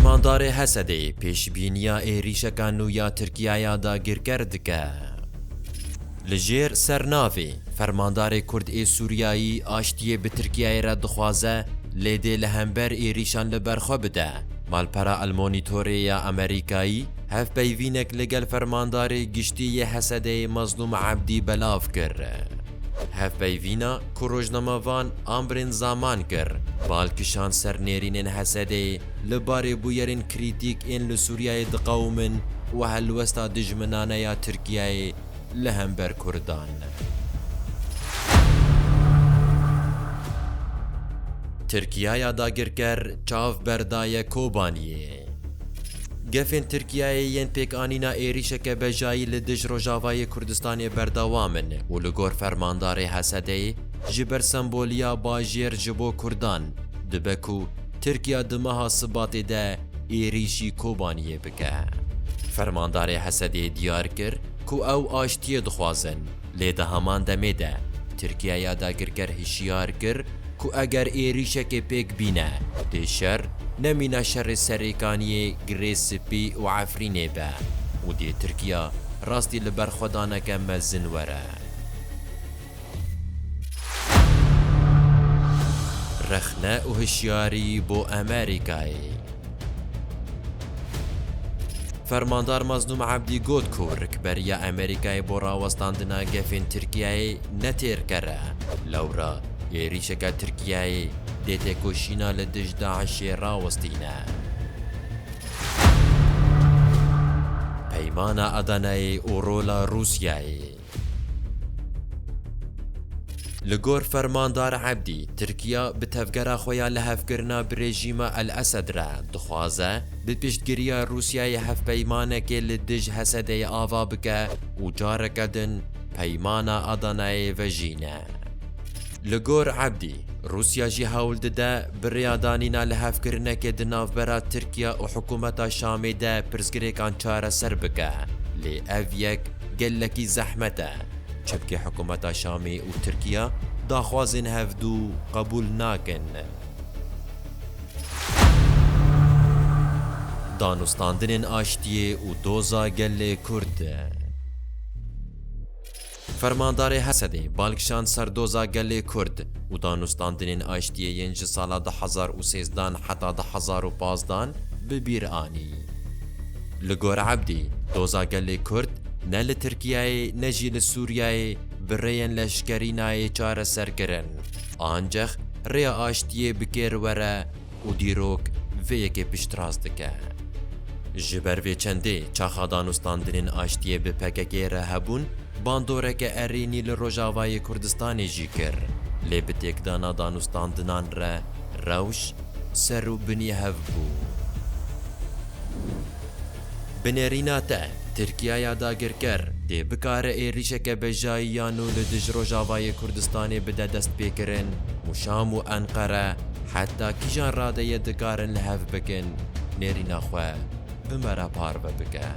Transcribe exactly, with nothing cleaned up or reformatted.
Fermandarê Hesedê pêşbîniya êrîşeka nû ya Tirkiyaya dagirker dike. Li jêr sernavê, Fermandarê Kurd ê Sûriyayî aştiyê bi Tirkiyeyê re dixwaze, lê dê li hember êrîşan li ber xwe bide. Malpera El Monitorê ya Amerîkayî hevpeyvînek li gel Fermandarê Giştî yê Hesedê Mezlûm Ebdî belav kir. Hevpeyvîna ku rojnamevan Amrên Zaman kir, bal kişand ser nêrînên Hesedê li barê bûyerên krîtîk ên li Sûriyeyê diqewimin û helwesta dijminane ya Tirkiyeyê li hember Kurdan. Tirkiyaya dagirker çav berdaye Kobaniyê. Gefên Tirkiyeyê yên pêkanîna êrîşeke bejayî li dij Rojavayê Kurdistanê berdewam in û li gor fermandarê Hesedeyê ji ber semboliya bajêr ji bo Kurdan dibe ku Tirkiya di meha Sibatê de êrîşî Kobaniyê bike. Fermandarê Hesedê diyar kir ku ew aştiyê dixwazin. Lê di heman demê de Tirkiyaya dagirker hişyar kir ku eger êrîşekê pêk bîne, dê şer nemîna şerê Serêkaniyê, Girê Spî û Efrînê be û dê Tirkiya rastî li berxwedaneke mezin were. Rexne û hişyarî bo Amerîkayê. Fermandar Mazlûm Ebdî got ku rikberiya Amerîkayê bo rawestandina gefên Tirkiyeyê ne têrker e. Lewra êrîşeke Tirkiyeyê dê têkoşîna li dij DAIŞê rawestîne. Peymana Adanayê û rola Rûsyayê. Li gor Fermandar Ebdî, Tirkiya bi tevgera xwe ya lihevkirina bi rejîma El Esed re dixwaze, bi piştgiriya Rûsyayê hevpeymanekê li dij Hesedeyê ava bike û careke din peymana Adanayê vejîne. Li gor Ebdî, Rûsya jî hewl dide bi rêya danîna lihevkirinekê di navbera Tirkiya û hikûmeta Şamê de pirsgirêkan çareser bike, lê ev yek gelekî zehmet e. Çimkî hikûmeta Şamê û Tirkiya daxwazên hevdû qebûl nakin. Danûstandinên aştiyê û doza gelê Kurd. Fermandarê Hesedê bal kişand ser doza gelê Kurd û danûstandinên aştiyê yên ji sala du hezar û sêzdan heta du hezar û pazdan bi bîr anî. Li gor Ebdî, doza gelê Kurd ne li Tirkiyeyê ne jî li Sûriyeyê bi rêyên leşkerînayê çareser kirin. Ancex rêya aştiyê bi kêr were û dîrok vê yekê piştrast dike. Ji ber vê çendê çaxa danûstandinên aştiyê bi P K K re hebûn, bandoreke erênî li Rojavayê Kurdistanê jî kir, lê bi têkdana danûstandinan re rewş ser û binî hev bû. Bi nêrîna te, Tirkiyaya dagirker dê bikare êrîşeke bejayî ya nû li dij Rojavayê Kurdistanê bide destpêkirin û Şam û Enqere heta kîjan radeyê dikarin li hev bikin, nêrîna xwe bi me re parve bike.